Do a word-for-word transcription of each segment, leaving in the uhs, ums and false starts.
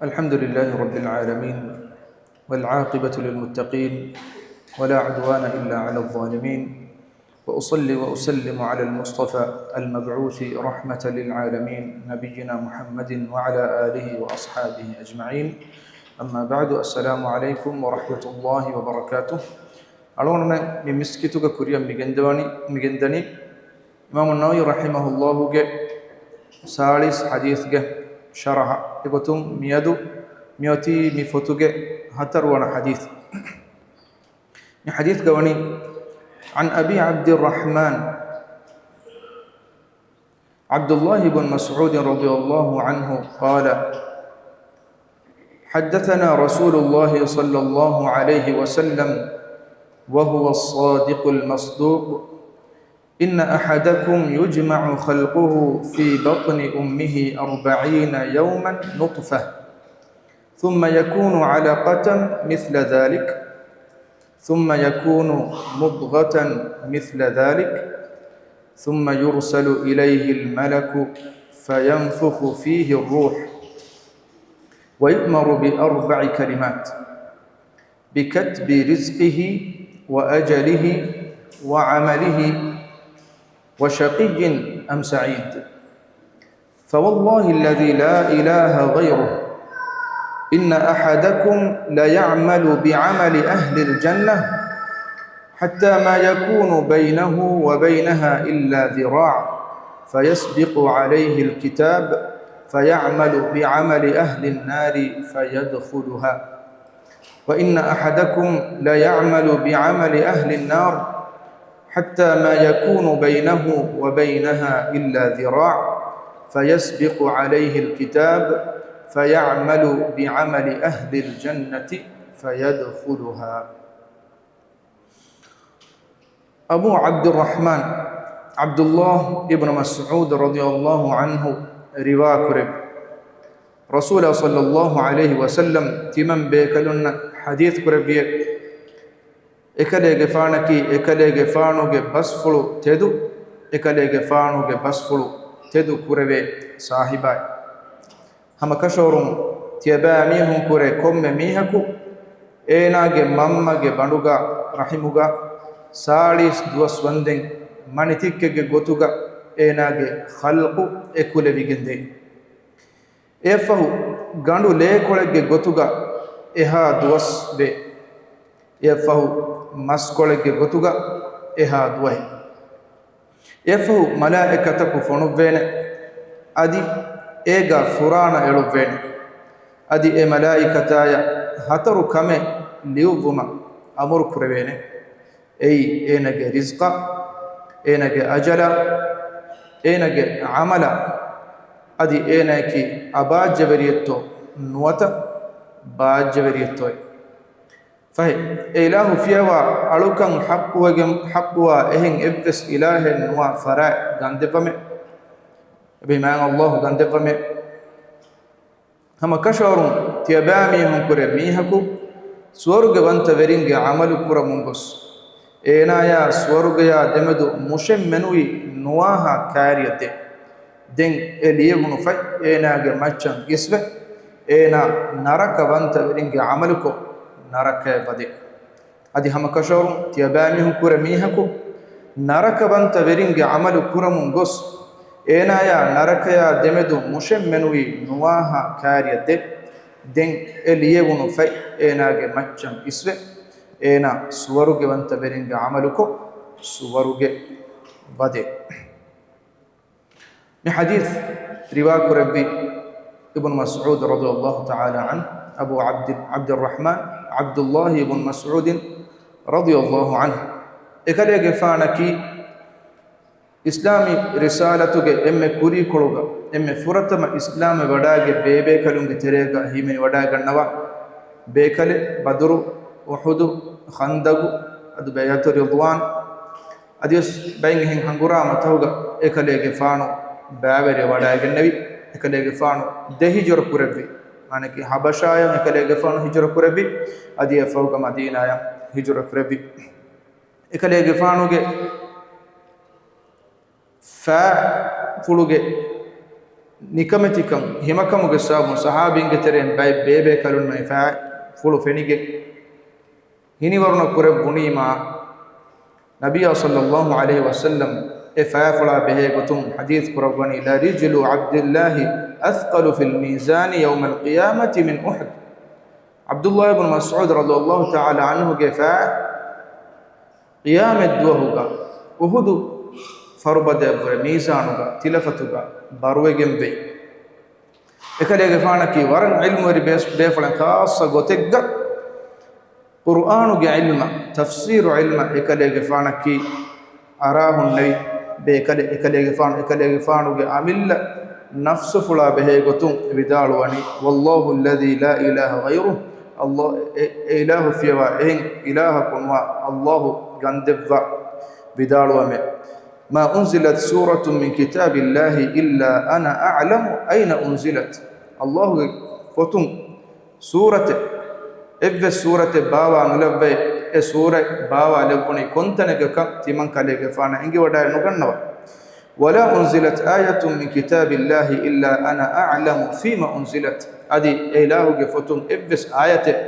الحمد لله رب العالمين، والعاقبة للمتقين، ولا عدوان إلا على الظالمين، وأصلي وأسلم على المصطفى المبعوث رحمة للعالمين، نبينا محمد وعلى آله وأصحابه أجمعين. أما بعد، السلام عليكم ورحمة الله وبركاته. އަޅުގަނޑުމެން މި މިސްކިތުގެ ކުރިއަށް މިގެންދަވަނީ، މިގެންދަނީ، އިމާމު ނަވަވީ ރަޙިމަހުﷲގެ ސާޅީސް ޙަދީޘްގެ ޝަރަޙަ. އެގޮތުން މިއަދު މިއޮތީ މި ފޮތުގެ ހަތަރުވަނަ ޙަދީޘް. މި ޙަދީޘްގަ ވަނީ، عن أبي عبد الرحمن عبد الله بن مسعود رضي الله عنه قال: حدثنا رسول الله صلى الله عليه وسلم وهو الصادق المصدوق: إن أحدكم يجمع خلقه في بطن أمه أربعين يوما نطفة، ثم يكون علقة مثل ذلك، ثم يكون مضغة مثل ذلك، ثم يرسل إليه الملك فينفخ فيه الروح، ويؤمر بأربع كلمات: بكتب رزقه وأجله وعمله وشقي أم سعيد. فوالله الذي لا إله غيره، إن أحدكم ليعمل بعمل أهل الجنة حتى ما يكون بينه وبينها إلا ذراع، فيسبق عليه الكتاب فيعمل بعمل أهل النار فيدخلها، وإن أحدكم ليعمل بعمل أهل النار حتى ما يكون بينه وبينها إلا ذراع، فيسبق عليه الكتاب فيعمل بعمل أهل الجنة فيدخلها. އަބޫ ޢަބްދުއްރަޙްމާން ޢަބްދުﷲ އިބްނު މަސްޢޫދު ރަޟިޔަﷲ ޢަންހު ރިވާކުރެއްވި، ރަސޫލާ ޞައްލަﷲ ޢަލައިހި ވަސައްލަމް ތިމަން ބޭކަލުންނަށް ޙަދީޘް ކުރެއްވިއޭ، އެކަލޭގެފާނަކީ އެކަލޭގެފާނުގެ ބަސްފުޅު ތެދު، އެކަލޭގެފާނުގެ ބަސްފުޅު ތެދު ކުރެވޭ ސާހިބާއެއް. ހަމަކަށަވަރުން ތިޔަބައިމީހުންކުރެ ކޮންމެ މީހަކު އޭނާގެ މަންމަގެ ބަނޑުގަ، ރަޙިމުގަ، ސާޅީސް ދުވަސް ވަންދެން މަނިތިއްކެއްގެ ގޮތުގަ އޭނާގެ ޚަލްޤު އެކުލެވިގެންދޭ. އެއަށްފަހު ގަނޑު ލޭކޮޅެއްގެ ގޮތުގަ އެހާ ދުވަސް ވޭ. އެއަށްފަހު މަސްކޮޅެއްގެ ގޮތުގަ އެހާ ދުވަހެއް. އެއަށްފަހު މަލާއިކަތަކު ފޮނުއްވޭނެ. އަދި އޭގަ ފުރާނަ އެޅުއްވޭނެ. އަދި އެ މަލާއިކަތާޔަށް ހަތަރު ކަމެއް ލިޔުއްވުމަށް އަމުރު ކުރެވޭނެ. އެއީ އޭނަގެ ރިޒްޤަށް، އޭނަގެ އަޖަލަށް، އޭނަގެ ޢަމަލަށް، އަދި އޭނަޔަކީ އަބާއްޖަވެރިއެއްތޯ ނުވަތަ ބާއްޖަވެރިއެއްތޯއޭ. ފަހެ، އެ އިލާހު ފިޔަވާ އަޅުކަން ޙައްޤުވެގެން، ޙައްޤުވާ އެހެން އެއްވެސް އިލާހެއް ނުވާ ފަރާތް ގަންދެއްވަމޭ. އެބަހީ މާތް ﷲ ގަންދެއްވަމޭ. ހަމަކަށަވަރުން ތިޔަބައިމީހުންކުރެ މީހަކު ސުވަރުގެވަންތަވެރިންގެ ޢަމަލު ކުރަމުން ގޮސް، އޭނާޔާ ސުވަރުގެޔާ ދެމެދު މުށެއް މެނުވީ ނުވާހާ ކާރިއަށް ދޭ. ދެން އެ ލިޔެވުނު ފަތް އޭނާގެ މައްޗަށް އިސްވެ، އޭނާ ނަރަކަވަންތަވެރިންގެ ޢަމަލުކޮށް ނަރަކަޔަށް ވަދޭ. އަދި ހަމަކަށަވަރުން ތިޔަބައިމީހުން ކުރެ މީހަކު ނަރަކަވަންތަވެރިންގެ ޢަމަލު ކުރަމުން ގޮސް، އޭނާޔާ ނަރަކަޔާ ދެމެދު މުށެއް މެނުވީ ނުވާހާ ކާރިއަށް ދޭ. ދެން އެ ލިޔެވުނު ފަތް އޭނާގެ މައްޗަށް އިސްވެ، އޭނާ ސުވަރުގެވަންތަވެރިންގެ ޢަމަލުކޮށް ސުވަރުގެ ވަދޭ. މި ޙަދީޘް ރިވާކުރެއްވި އިބްނު މަސްޢޫދު ރަޟިޔަﷲ ތަޢާލާ ޢަންހު، އަބޫ ޢަބްދި، ޢަބްދިއްރަޙްމާން ޢަބްދުﷲ އިބްނު މަސްޢޫދިން ރަޟިޔަﷲ ޢަންހު. އެކަލޭގެފާނަކީ އިސްލާމީ ރިސާލަތުގެ އެންމެ ކުރީކޮޅުގަ، އެންމެ ފުރަތަމަ އިސްލާމްވެ ވަޑައިގެން ބޭބޭކަލުންގެ ތެރޭގަ ހިމެނި ވަޑައިގަންނަވާ ބޭކަލެއް، ބަދުރު، އުޙުދު، ޚަންދަގު، އަދި ބައިޢަތު ރިޟްވާން، އަދިވެސް ބައެއް އެހެން ހަނގުރާމަތަކުގަ އެކަލޭގެފާނު ބައިވެރިވެ ވަޑައިގެންނެވި. އެކަލޭގެފާނު ދެ ހިޖުރަ ކުރެއްވި. މާނައަކީ ޙަބަޝާޔަށް އެކަލޭގެފާނު ހިޖުރަ ކުރެއްވި، އަދި އެއަށްފަހުގަ މަދީނާޔަށް ހިޖުރަ ކުރެއްވި. އެކަލޭގެފާނުގެ ފާފުޅުގެ ނިކަމެތިކަން ހިމަކަމުގެ ސަބަބުން ޞަޙާބީންގެ ތެރެއިން ބައެއް ބޭބޭކަލުންނަށް އެ ފާ ފުޅު ފެނިގެން ހިނިވަރުނަ ކުރެއްވުނީމާ، ނަބިއްޔާ ޞައްލައްލާހު ޢަލައިހި ވަސައްލަމް އެ ފާފުޅާ ބެހޭ ގޮތުން ޙަދީޘް ކުރައްވަނީ، لرجل عبد الله أثقل في الميزان يوم القيامة من أحد. ޢަބްދުﷲ ބިން މަސްޢޫދު ރަޟިޔަﷲ ތަޢާލާ ޢަންހުގެ ފާ ޤިޔާމަތްދުވަހުގަ އުޙުދު ފަރުބަދައަށްވުރެ މީޒާނުގަ ތިލަފަތުގަ ބަރުވެގެންވޭ. އެކަލޭގެފާނަކީ ވަރަށް ޢިލްމުވެރި ބޭސް-، ބޭފުޅެއް. ޚާއްޞަ ގޮތެއްގަ ޤުރުއާނުގެ ޢިލްމަށް، ތަފްސީރު ޢިލްމަށް އެކަލޭގެފާނަކީ އަރާހުންނެވި ބޭކަލެއް. އެކަލޭގެފާނު، އެކަލޭގެފާނުގެ އަމިއްލަ ނަފްސުފުޅާ ބެހޭ ގޮތުން ވިދާޅުވަނީ، والله الذي لا إله غيره، ﷲ އެ، އެ އިލާހު ފިޔަވާ އެހެން އިލާހަކު ނުވާ ﷲ ގަންދެއްވާ ވިދާޅުވަމޭ، ما أنزلت سورة من كتاب الله إلا أنا أعلم أين أنزلت. ﷲ ގެ ފޮތުން ސޫރަތެއް، އެއްވެސް ސޫރަތެއް ބާވާ ނުލައްވައޭ، އެ ސޫރަތް ބާވާ ލެއްވުނީ ކޮންތަނެއްގަކަން ތިމަން ކަލޭގެފާނަށް އެނގިވަޑައެއް ނުގަންނަވާ. ولا أنزلت آية من كتاب الله إلا أنا أعلم فيم أنزلت. އަދި އެ އިލާހުގެ ފޮތުން އެއްވެސް އާޔަތެއް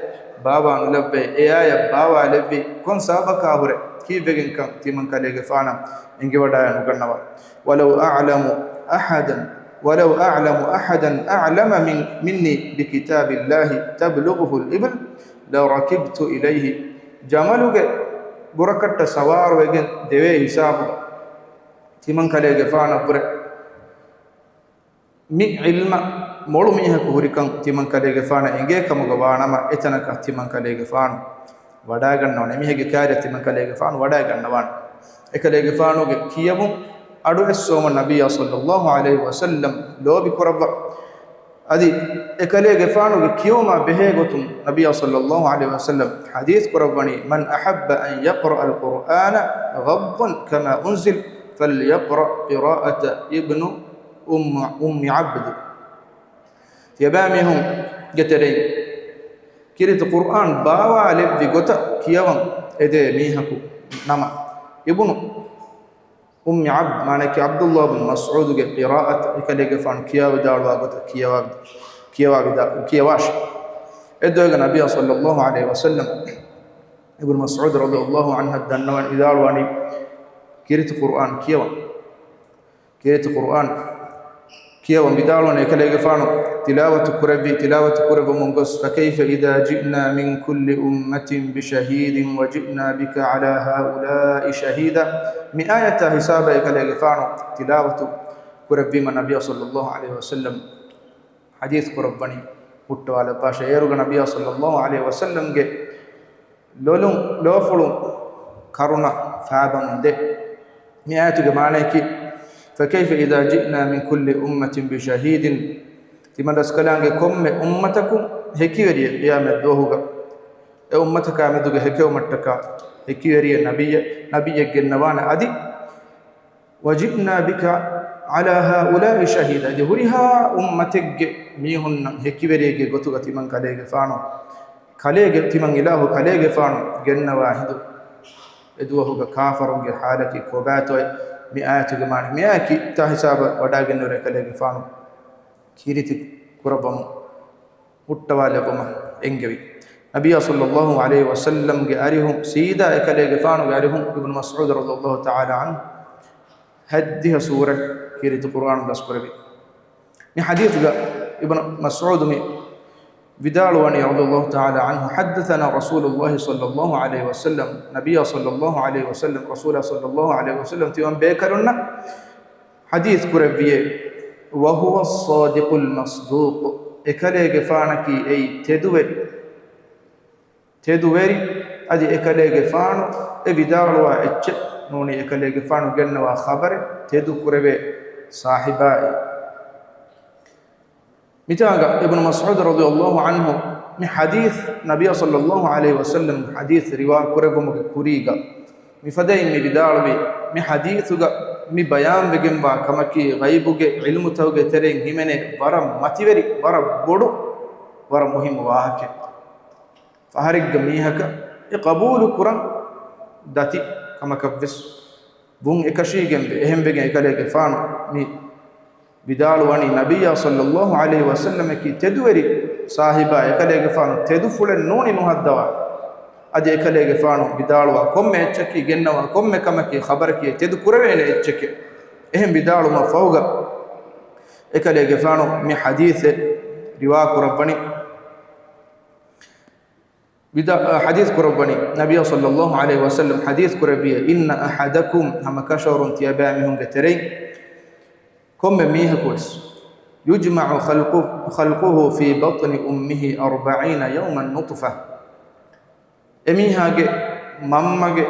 ބާވާ ނުލައްވައޭ، އެ އާޔަތް ބާވާ ލެއްވީ ކޮން ސަބަބަކާ ހުރެ ކީއްވެގެންކަން ތިމަން ކަލޭގެފާނަށް އެނގިވަޑައެއް ނުގަންނަވާ. ولو أعلم أحدا، ولو أعلم أحدا أعلم من، مني بكتاب الله تبلغه الإبل لركبت إليه. ޖަމަލުގެ ބުރަކަށްޓަށް ސަވާރުވެގެން ދެވޭ ހިސާބުގަ ތިމަން ކަލޭގެފާނަށްވުރެ މި ޢިލްމަށް މޮޅު މީހަކު ހުރިކަން ތިމަން ކަލޭގެފާނަށް އެނގޭ ކަމުގަ ވާނަމަ، އެތަނަކަށް ތިމަން ކަލޭގެފާނު ވަޑައިގަންނަވާނެ. އެމީހެއްގެ ކާރިއަށް ތިމަން ކަލޭގެފާނު ވަޑައިގަންނަވާނެ. އެކަލޭގެފާނުގެ ކިޔެވުން އަޑުއެއްސުވަމުން ނަބިއްޔާ ޞައްލައްލާހު ޢަލައިހި ވަސައްލަމް ލޯބި ކުރައްވާ. އަދި އެކަލޭގެފާނުގެ ކިޔެވުމާ ބެހޭ ގޮތުން ނަބިއްޔާ ޞައްލައްލާހު ޢަލައިހި ވަސައްލަމް ޙަދީޘް ކުރައްވަނީ، من أحب أن يقرأ القرآن غضا كما أنزل فليقرأ قراءة ابن أم، أم عبد. ތިޔަބައިމީހުންގެ ތެރެއިން ކީރިތި ޤުރުއާން ބާވާލެއްވި ގޮތަށް ކިޔަވަން އެދޭ މީހަކު ނަމަ، އިބްނު އުއްމި ޢަބްދު، މާނައަކީ ޢަބްދުﷲ ބިން މަސްޢޫދުގެ ޤިރާއަތު، އެކަލޭގެފާނު ކިޔާވިދާޅުވާ ގޮތަށް ކިޔަވާ، ކިޔަވާ ވިދާ-، ކިޔަވާށި. އެއްދުވަހެއްގަ ނަބިއްޔާ ޞައްލައްލާހު ޢަލައިހި ވަސައްލަމް އިބްނު މަސްޢޫދު ރަޟިޔައްލާހު ޢަންހަށް ދަންނަވަން ވިދާޅުވަނީ، ކީރިތި ޤުރުއާން ކިޔަވަން. ކީރިތި ޤުރުއާން ކިޔަވަން ވިދާޅުވަނީ އެކަލޭގެފާނު ތިލާވަތު ކުރެއްވި، ތިލާވަތު ކުރެއްވަމުން ގޮސް، فكيف إذا جئنا من كل أمة بشهيد وجئنا بك على هؤلاء شهيدا. މި އާޔަތާ ހިސާބަށް އެކަލޭގެފާނު ތިލާވަތު ކުރެއްވީމަ ނަބިއްޔާ ޞައްލައްލާހު ޢަލައިހި ވަސައްލަމް ޙަދީޘް ކުރައްވަނީ ހުއްޓަވާލައްވާށޭ. އޭރުގަ ނަބިއްޔާ ޞައްލައްލާހު ޢަލައިހި ވަސައްލަމްގެ ލޮލުން، ލޯފުޅުން ކަރުނަ ފާބަމުން ދޭ. މި އާޔަތުގެ މާނަޔަކީ، فكيف إذا جئنا من كل أمة بشهيد، ތިމަން ރަސްކަލާނގެ ކޮންމެ އުއްމަތަކުން ހެކިވެރިއެއް ޤިޔާމަތް ދުވަހުގަ އެ އުއްމަތަކާ މެދުގަ ހެކެވުމަށްޓަކާ ހެކިވެރިއެއް ނަބިއްޔެއް، ނަބިއްޔެއް ގެންނަވާނެ. އަދި وجئنا بك على هؤلاء شهيدا، އަދި ހުރިހާ އުއްމަތެއްގެ މީހުންނަށް ހެކިވެރިއެއްގެ ގޮތުގަ ތިމަން ކަލޭގެފާނު، ކަލޭގެ، ތިމަން އިލާހު ކަލޭގެފާނު ގެންނަވާ ހިނދު، އެދުވަހުގަ ކާފަރުންގެ ޙާލަކީ ކޮބާތޯއޭ؟ މި އާޔަތުގެ މާނަ، މި އާޔަކީ ތާ ހިސާބަށް ވަޑައިގެންނެވި ކަލޭގެފާނު ކީރިތި ކުރައްވަމުން ހުއްޓަވާލެއްވުމަށް އެންގެވި. ނަބިއްޔާ ޞައްލައްލާހު ޢަލައިހި ވަސައްލަމްގެ އަރިހުން، ސީދާ އެކަލޭގެފާނުގެ އަރިހުން އިބްނު މަސްޢޫދު ރަޟިޔައްލާހު ތަޢާލާ ޢަންހު ހައްދިހަ ސޫރަ ކީރިތި ޤުރުއާނު ދަސްކުރެވި. މި ޙަދީޘްގަ އިބްނު މަސްޢޫދު މި ވިދާޅުވަނީ ރަޟިޔައްލާހު ތަޢާލާ ޢަންހު، حدثنا رسول الله صلى الله عليه وسلم، ނަބިއްޔާ ޞައްލައްލާހު ޢަލައިހި ވަސައްލަމް، ރަސޫލާ ޞައްލައްލާހު ޢަލައިހި ވަސައްލަމް ތިމަން ބޭކަލުންނަށް ޙަދީޘް ކުރެއްވިއޭ، وهو الصادق المصدوق، އެކަލޭގެފާނަކީ އެއީ ތެދުވެރި، ތެދުވެރި، އަދި އެކަލޭގެފާނު އެ ވިދާޅުވާ އެއްޗެއް ނޫނީ އެކަލޭގެފާނު ގެންނަވާ ޚަބަރެއް ތެދު ކުރެވޭ ޞާޙިބާއޭ. މިތާގަ އިބްނު މަސްޢޫދު ރަޟިޔައްލާހު ޢަންހު މި ޙަދީޘް ނަބިއްޔާ ޞައްލައްލާހު ޢަލައިހި ވަސައްލަމް ޙަދީޘް ރިވާ ކުރެއްވުމުގެ ކުރީގަ މިފަދައިން މި ވިދާޅުވި މި ޙަދީޘުގަ މި ބަޔާންވެގެންވާ ކަމަކީ ޣައިބުގެ ޢިލްމުތަކުގެ ތެރެއިން ހިމެނޭ ވަރަށް މަތިވެރި، ވަރަށް ބޮޑު، ވަރަށް މުހިއްމު ވާހަކައެއް. ފަހަރެއްގެ މީހަކަށް އެ ޤަބޫލު ކުރަން ދަތި ކަމަކަށްވެސް ވުން އެކަށީގެންވޭ. އެހެންވެގެން އެކަލޭގެފާނު މި ވިދާޅުވަނީ ނަބިއްޔާ ޞައްލައްލާހު ޢަލައިހި ވަސައްލަމަކީ ތެދުވެރި ޞާޙިބާ، އެކަލޭގެފާނު ތެދުފުޅެއް ނޫނީ ނުހައްދަވާ. އަދި އެކަލޭގެފާނު ވިދާޅުވާ ކޮންމެ އެއްޗަކީ، ގެންނަވާ ކޮންމެ ކަމަކީ، ޚަބަރަކީ ތެދު ކުރެވޭނެ އެއްޗެކޭ. އެހެން ވިދާޅުމަށް ފަހުގަ އެކަލޭގެފާނު މި ޙަދީޘެއް ރިވާ ކުރައްވަނީ. ވިދާ-، ޙަދީޘް ކުރައްވަނީ، ނަބިއްޔާ ޞައްލައްލާހު ޢަލައިހި ވަސައްލަމް ޙަދީޘް ކުރެއްވިއޭ، "إن أحدكم"، ހަމަ ކަށަވަރުން ތިޔަބައިމީހުންގެ ތެރެއިން ކޮންމެ މީހަކުވެސް، "يجمع خلقه، خلقه في بطن أمه أربعين يوما نطفة"، އެމީހާގެ މަންމަގެ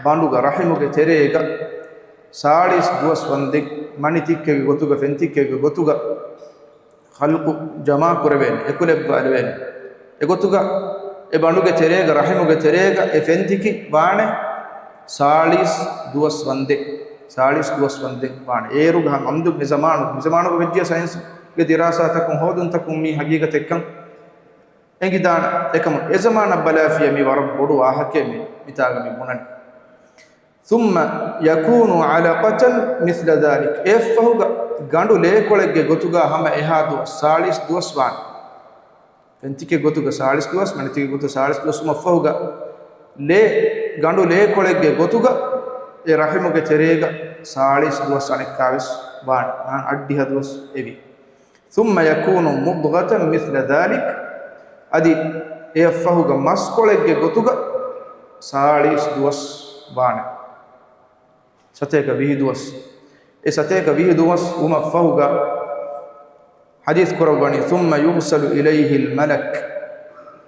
ބަނޑުގަ، ރަޙިމުގެ ތެރޭގަ ސާޅީސް ދުވަސް ވަންދެން، މަނި ތިއްކެއްގެ ގޮތުގަ، ފެން ތިއްކެއްގެ ގޮތުގަ، ޚަލްޤު ޖަމާ ކުރެވޭނެ، އެކުލެއްވާލެވޭނެ. އެގޮތުގަ އެ ބަނޑުގެ ތެރޭގަ، ރަޙިމުގެ ތެރޭގަ އެ ފެންތިކި ވާނެ ސާޅީސް ދުވަސް ވަންދެން، ސާޅީސް ދުވަސް ވަންދެން ވާނެ. އޭރުގަ ހަމަ އަމްދު މި ޒަމާނު، މި ޒަމާނުގަ ވެއްޖިޔާ ސައިންސްގެ ދިރާސާތަކުން ހޯދުންތަކުން މީ ހަގީގަތެއްކަން އެނގިދާނެ. އެކަމު އެ ޒަމާނަށް ބަލާފިޔަ މީ ވަރަށް ބޮޑު ވާހަކައެއް މި، މިތާގަ މި ބުނަނީ. ثم يكون علقة مثل ذلك. އެއަށްފަހުގަ ގަނޑު ލޭކޮޅެއްގެ ގޮތުގަ ހަމަ އެހާ ދުވަސް، ސާޅީސް ދުވަސް ވާނެ. ފެންތިކެއް ގޮތުގަ ސާޅީސް ދުވަސް، މަނިތިކެއް ގޮތުގަ ސާޅީސް ދުވަސް ވުމަށްފަހުގަ ލޭ، ގަނޑު ލޭކޮޅެއްގެ ގޮތުގަ އެ ރަޙިމުގެ ތެރޭގަ ސާޅީސް ދުވަސް އަނެއްކާވެސް ވާނެ. އަން އައްޑިހަ ދުވަސް އެވި. ثم يكون مضغة مثل ذلك. އަދި އެއަށްފަހުގަ މަސްކޮޅެއްގެ ގޮތުގަ ސާޅީސް ދުވަސް ވާނެ. ސަތޭކަ ވިހި ދުވަސް. އެ ސަތޭކަ ވިހި ދުވަސް ވުމަށްފަހުގަ ޙަދީޘް ކުރައްވަނީ، ثم يرسل إليه الملك.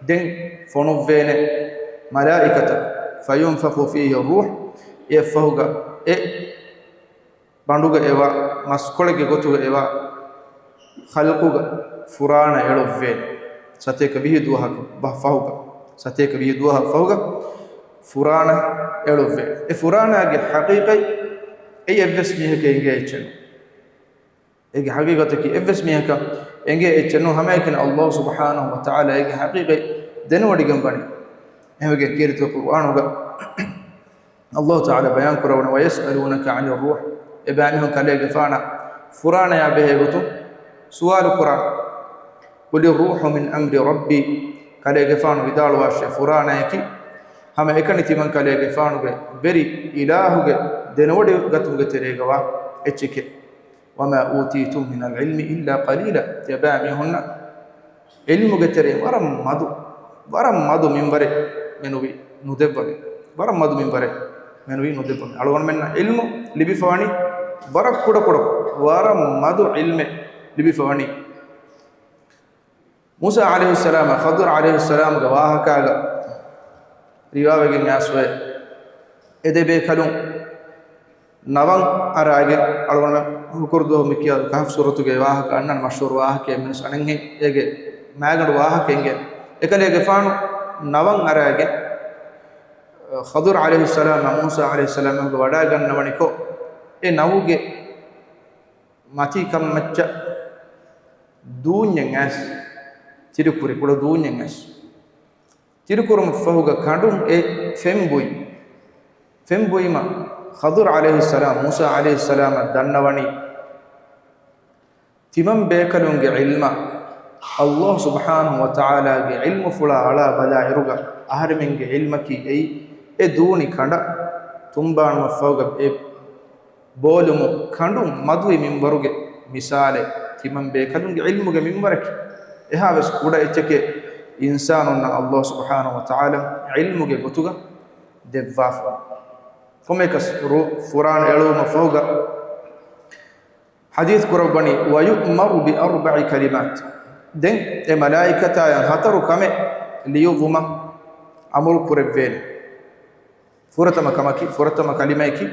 ދެން ފޮނުއްވޭނެ މަލާއިކަތަކު، فينفخ فيه الروح. އެއަށްފަހުގަ އެ ބަނޑުގަ އެވާ، މަސްކޮޅެއްގެ ގޮތުގަ އެވާ ޚަލްޤުގަ ފުރާނަ އެޅުއްވޭ. ސަތޭކަ ވިހި ދުވަހަކު ބަ-، ފަހުގަ، ސަތޭކަ ވިހި ދުވަހަށް ފަހުގަ ފުރާނަ އެޅުއްވޭ. އެ ފުރާނާގެ ޙަޤީޤަތް އެއީ އެއްވެސް މީހަކަށް އެނގޭ އެއްޗެއް ނޫން. އޭގެ ޙަޤީޤަތަކީ އެއްވެސް މީހަކަށް އެނގޭ އެއްޗެއް ނޫން. ހަމައެކަނި ﷲ ސުބްޙާނަހޫ ވަތަޢާލާ އޭގެ ޙަޤީޤަތް ދެނެވޮޑިގެން ވަނީ. އެހެންވެގެން ކީރިތި ޤުރުއާނުގަ ﷲ ތަޢާލާ ބަޔާން ކުރައްވަނީ، "ويسألونك عن الروح." އެބައިމީހުން ކަލޭގެފާނަށް ފުރާނަޔާ ބެހޭ ގޮތުން ސުވާލު ކުރާ. "قل الروح من أمر ربي." ކަލޭގެފާނު ވިދާޅުވާށޭ، ފުރާނަޔަކީ ހަމަ އެކަނި ތިމަން ކަލޭގެފާނުގެ ވެރި އިލާހުގެ ދެނެވޮޑިގަތުމުގެ ތެރޭގަވާ އެއްޗެކޭ. "وما أوتيتم من العلم إلا قليلا." ތިޔަބައިމީހުންނަށް ޢިލްމުގެ ތެރެއިން ވަރަށް މަދު، ވަރަށް މަދު މިންވަރެއް މެނުވީ ނުދެއްވަމޭ. ވަރަށް މަދު މިންވަރެއް މެނުވީ ނުދެއްވަމޭ. އަޅުގަނޑުމެންނަށް ޢިލްމު ލިބިފަވަނީ ވަރަށް ކުޑަކުޑަ، ވަރަށް މަދު ޢިލްމެއް ލިބިފަވަނީ. މޫސާ ޢަލައިހިއްސަލާމާ ޚަޟިރު ޢަލައިހިއްސަލާމުގެ ވާހަކާގަ ރިވާވެގެން އައިސްފައި، އެ ދެބޭކަލުން ނަވަން އަރާގެން، އަޅުގަނޑުމެން ހުކުރު ދުވަހު މި ކިޔާ ކަހަފް ސޫރަތުގެ ވާހަކަ އަންނަން، މަޝްހޫރު ވާހަކައެއް މިނުސް އަނެއްހެން އޭގެ މާގަނޑު ވާހަކަ އިނގޭ. އެކަލޭގެފާނު ނަވަން އަރާގެން، ޚަޟިރު ޢަލައިހިއްސަލާމާ މޫސާ ޢަލައިހިއްސަލާމާ ވަޑާގަންނަވަނިކޮށް، އެ ނަވުގެ މަތީ ކަންމައްޗަށް ދޫންޏެއް އައިސް، ތިރިކުރި ކުޑަ ދޫންޏެއް އައިސް. ތިރިކުރުމަށްފަހުގަ ކަނޑުން އެ ފެން ބުއި. ފެން ބުއިމަ ޚަޟިރު ޢަލައިހިއްސަލާމް މޫސާ ޢަލައިހިއްސަލާމަށް ދަންނަވަނީ، ތިމަން ބޭކަލުންގެ ޢިލްމަށް ﷲ ސުބްޙާނަހޫ ވަތަޢާލާގެ ޢިލްމުފުޅާ އަޅާ ބަލާއިރުގަ އަހަރެމެންގެ ޢިލްމަކީ އެއީ، އެ ދޫނި ކަނޑަށް ތުނބާނުމަށްފަހުގަ އެ ބޯލުމު ކަނޑުން މަދުވި މިންވަރުގެ މިސާލެއް ތިމަން ބޭކަލުންގެ ޢިލްމުގެ މިންވަރަކީ. އެހާވެސް ކުޑަ އެއްޗެކޭ އިންސާނުންނަށް ﷲ ސުބްޙާނަހޫ ވަތަޢާލާ ޢިލްމުގެ ގޮތުގަ ދެއްވާފަ. ކޮންމެއަކަސް ރޫ ފުރާނަ އެޅުވުމަށްފަހުގަ ޙަދީޘް ކުރައްވަނީ، "ويؤمر بأربع كلمات." ދެން އެ މަލާއިކަތާޔަށް ހަތަރު ކަމެއް ލިޔުއްވުމަށް އަމުރު ކުރެއްވޭނެ. ފުރަތަމަ ކަމަކީ، ފުރަތަމަ ކަލިމަޔަކީ،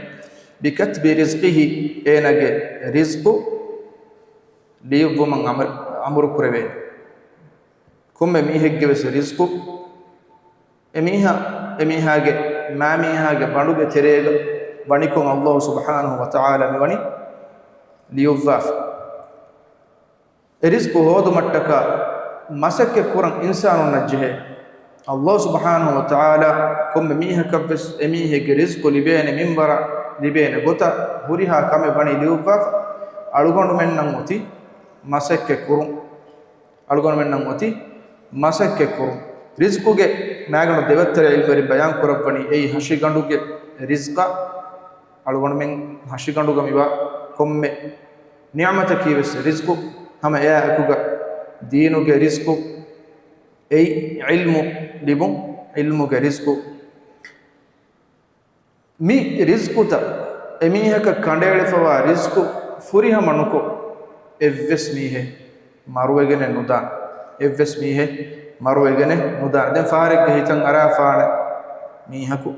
"بكتب رزقه." އޭނާގެ ރިޒްޤު ލިޔުއްވުމަށް އަމަ-، އަމުރު ކުރެވޭނެ. ކޮންމެ މީހެއްގެ ވެސް ރިޒްޤު އެމީހާ، އެމީހާގެ މާމީހާގެ ބަނޑުގެ ތެރޭގަ ވަނިކޮށް ﷲ ސުބްޙާނަހޫ ވަތަޢާލާ މިވަނީ ލިޔުއްވާފަ. އެ ރިޒްޤު ހޯދުމަށްޓަކާ މަސައްކަތް ކުރަން އިންސާނުންނަށް ޖެހޭ. ﷲ ސުބްޙާނަހޫ ވަތަޢާލާ ކޮންމެ މީހަކަށްވެސް އެމީހެއްގެ ރިޒްޤު ލިބޭނެ މިންވަރަށް ލިބޭނެ ގޮތަށް ހުރިހާ ކަމެއް ވަނީ ލިޔުއްވާފަ. އަޅުގަނޑުމެންނަށް އޮތީ މަސައްކަތް ކުރުން. އަޅުގަނޑުމެންނަށް އޮތީ މަސައްކަތް ކުރުން. ރިޒްޤުގެ މާގަނޑު ދެވައްތަރެއް ޢިލްމުވެރިން ބަޔާން ކުރައްވަނީ، އެއީ ހަށިގަނޑުގެ ރިޒްޤަށް. އަޅުގަނޑުމެން ހަށިގަނޑުގަ މިވާ ކޮންމެ ނިޢުމަތަކީ ވެސް ރިޒްޤު. ހަމަ އެއާ އެކުގަ ދީނުގެ ރިޒްޤު، އެއީ ޢިލްމު ލިބުން، ޢިލްމުގެ ރިޒްޤު. މި ރިޒްޤުތައް، އެމީހަކަށް ކަނޑައެޅިފަވާ ރިޒްޤު ފުރިހަމަ ނުކޮށް، އެއްވެސް މީހެއް މަރުވެގެނެއް ނުދާނެ. އެއްވެސް މީހެއް މަރުވެގެނެއް ނުދާނެ. ދެން ފަހަރެއްގެ ހިތަށް އަރާފާނެ މީހަކު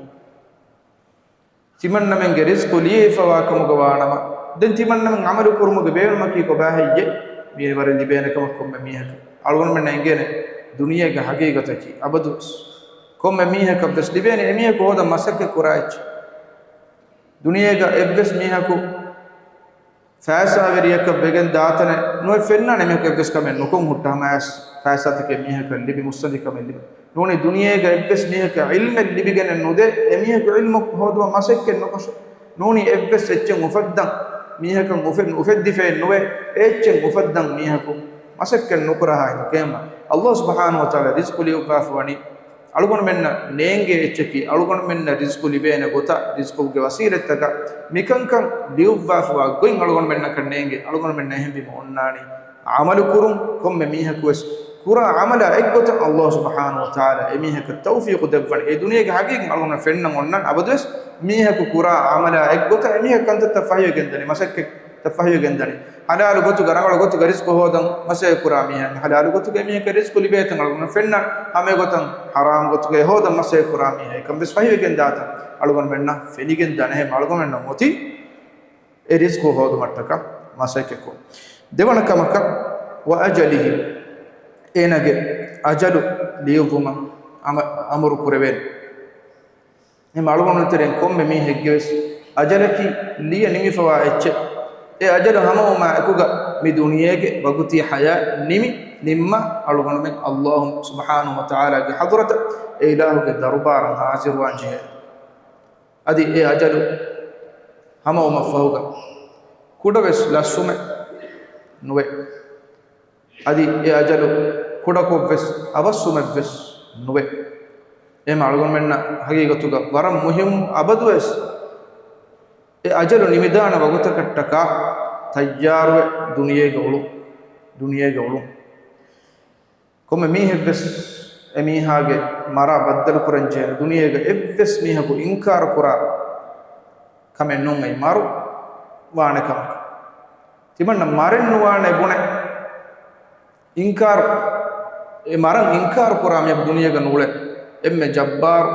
ތިމަންނަމެންގެ ރިޒްޤު ލިޔެފަވާ ކަމުގަ ވާނަމަ، ދެން ތިމަންނަމެން ޢަމަލު ކުރުމުގެ ބޭނުމަކީ ކޮބާހެއްޔޭ؟ މީ ވަރަށް ލިބޭނެ ކަމަށް ކޮންމެ މީހަކަށް. އަޅުގަނޑުމެންނަށް އެނގޭނެ ދުނިޔޭގެ ހަގީގަތަކީ އަބަދުވެސް ކޮންމެ މީހަކަށްވެސް ލިބޭނެ އެމީހަކު ހޯދަން މަސައްކަތް ކުރާ އެއްޗެއް. ދުނިޔޭގަ އެއްވެސް މީހަކު ފައިސާވެރިއަކަށް ވެގެން ދާތަނެއް ނުވެ ފެންނާނެ މީހަކަށް އެއްވެސް ކަމެއް ނުކޮށް ހުއްޓަ ހަމައަސް ފައިސާތަކެއް މީހަކަށް ލިބި މުއްސަނދިކަމެއް ލިބި. ނޫނީ ދުނިޔޭގަ އެއްވެސް މީހަކަށް ޢިލްމެއް ލިބިގެނެއް ނުދޭ، އެމީހަކު ޢިލްމު ހޯދުމަށް މަސައްކަތް ނުކޮށް. ނޫނީ އެއްވެސް އެއްޗެއް އުފައްދަން މީހަކަށް އުފެ-، އުފެއްދިފައެއް ނުވޭ، އެ އެއްޗެއް އުފައްދަން މީހަކު މަސައްކަތް ނުކުރާހާ ކޭމަ. ﷲ ސުބްޙާނަހޫ ވަތަޢާލާ ރިޒްޤު ލިޔުއްވާފަ ވަނީ އަޅުގަނޑުމެންނަށް ނޭނގޭ އެއްޗަކީ، އަޅުގަނޑުމެންނަށް ރިޒްޤު ލިބޭނެ ގޮތަށް، ރިޒްޤުގެ ވަސީލަތްތަކަށް މިކަންކަން ލިޔުއްވާފަވާ ގޮތް އަޅުގަނޑުމެންނަކަށް ނޭނގޭ. އަޅުގަނޑުމެންނަށް އެހެންވީމަ އޮންނާނީ ޢަމަލު ކުރުން. ކޮންމެ މީހަކުވެސް ކުރާ ޢަމަލާ އެއްގޮތަށް ﷲ ސުބްޙާނަހޫ ވަތަޢާލާ އެމީހަކަށް ތައުފީޤު ދެއްވަން. އެ ދުނިޔޭގެ ހަގީގަތް އަޅުގަނޑު ފެންނަން އޮންނަން އަބަދުވެސް މީހަކު ކުރާ ޢަމަލާ އެއްގޮތަށް އެމީހަކަށް ކަންތައްތައް ފަހިވެގެންދަނީ، މަސައްކަތްތައް ފަހިވެގެންދަނީ. ޙަލާލު ގޮތުގަ ރަނގަޅު ގޮތުގަ ރިޒްޤު ހޯދަން މަސައްކަތް ކުރާ މީހާ، ޙަލާލު ގޮތުގަ އެމީހަކަށް ރިޒްޤު ލިބޭތަން އަޅުގަނޑު ފެންނަން، ހަމައެގޮތަށް ޙަރާމް ގޮތުގައި ހޯދަން މަސައްކަތް ކުރާ މީހާ އެކަން ވެސް ފަހިވެގެން ދާތަން އަޅުގަނޑުމެންނަށް ފެނިގެން ދާނެ. އެހެން އަޅުގަނޑުމެންނަށް އޮތީ އެ ރިޒްޤު ހޯދުމަށްޓަކާ މަސައްކަތް ކުރުން. ދެވަނަ ކަމަކަށް، ވައަޖަލިހި، އޭނާގެ އަޖަލު ލިޔުއްވުމަށް އަމަ-، އަމުރު ކުރެވޭނެ. އެހެން އަޅުގަނޑު ތެރެއިން ކޮންމެ މީހެއްގެވެސް އަޖަލަކީ ލިޔެ ނިމިފަވާ އެއްޗެއް. އެ އަޖަލު ހަމަވުމާ އެކުގަ މި ދުނިޔޭގެ ވަގުތީ ޙަޔާތް ނިމި، ނިންމާ އަޅުގަނޑުމެން ﷲ ސުބްޙާނަހޫ ވަތަޢާލާގެ ޙަޟްރަތަށް އެ އިލާހުގެ ދަރުބާރަށް ޙާޟިރުވާން ޖެހޭ. އަދި އެ އަޖަލު ހަމަވުމަށްފަހުގަ ކުޑަވެސް ލަސްވުމެއް ނުވޭ. އަދި އެ އަޖަލު ކުޑަކޮށްވެސް އަވަސްވުމެއްވެސް ނުވޭ. އެހެން އަޅުގަނޑުމެންނަށް ހަގީގަތުގަ ވަރަށް މުހިއްމު އަބަދުވެސް އެ އަޖަލު ނިމިދާނެ ވަގުތަކަށްޓަކާ ތައްޔާރުވެ ދުނިޔޭގަ އުޅުން. ދުނިޔޭގަ އުޅުން. ކޮންމެ މީހެއްވެސް އެމީހާގެ މަރާ ބައްދަލުކުރަންޖެހޭނެ. ދުނިޔޭގަ އެއްވެސް މީހަކު އިންކާރު ކުރާ ކަމެއް ނޫން އެއީ މަރު ވާނެ ކަމަކަށް. ތިމަންނަ މަރެއް ނުވާނެ ބުނެ އިންކާރު، އެ މަރަށް އިންކާރު ކުރާ މީހަކު ދުނިޔޭގަ ނޫޅޭ. އެންމެ ޖައްބާރު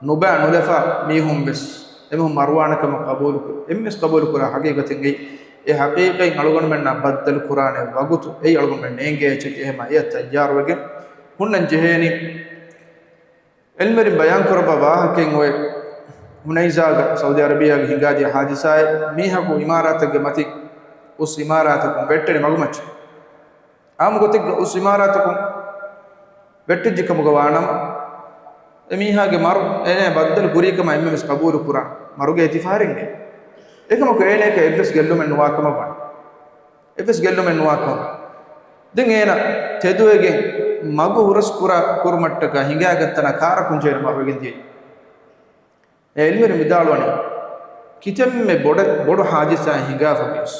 ނުބައި ނުލަފާ މީހުން ވެސް އެމީހުން މަރުވާނެ ކަމަށް ޤަބޫލު ކުރޭ. އެންމެސް ޤަބޫލު ކުރާ ހަގީގަތެއް އެއީ. އެ ޙަޤީޤަތް އަޅުގަނޑުމެންނާ ބައްދަލު ކުރާނެ ވަގުތު އެއީ އަޅުގަނޑުމެން ނޭނގޭ އެއްޗެކޭ. އެހެމާ އެއަށް ތައްޔާރުވެގެން ހުންނަން ޖެހޭނީ. ޢިލްމުވެރިން ބަޔާން ކުރައްވާ ވާހަކައެއް އޮވޭ، ޙުނައިޒާގަ ސައުދީ ޢަރަބިއްޔާގަ ހިނގާދިޔަ ޙާދިސާއެއް. މީހަކު ޢިމާރާތެއްގެ މަތިން އުސް ޢިމާރާތަކުން ވެއްޓެނީ މަގުމައްޗަށް. އާއްމު ގޮތެއްގަ އުސް ޢިމާރާތަކުން ވެއްޓިއްޖެ ކަމުގަ ވާނަމަ، އެ މީހާގެ މަރު އޭނަ ބައްދަލު ކުރީ ކަމަށް އެންމެންވެސް ޤަބޫލު ކުރާނެ. މަރުގެ އެތި ފަހަރެއްގަ. އެކަމަކު އޭނައަކަށް އެއްވެސް ގެއްލުމެއް ނުވާ ކަމަށް ވާނެ. އެއްވެސް ގެއްލުމެއް ނުވާ ކަމަށް. ދެން އޭނަ ތެދުވެގެން މަގު ހުރަސް ކުރާ ކުރުމަށްޓަކާ ހިނގާގަތްތަނާ ކާރަކުން ޖެހޭނެ މަރުވެގެން ދިޔައީ. އެ ޢިލްމުވެރިން ވިދާޅުވަނީ، ކިތަންމެ ބޮޑަ-، ބޮޑު ޙާދިސާއެއް ހިނގާފަ ވިޔަސް،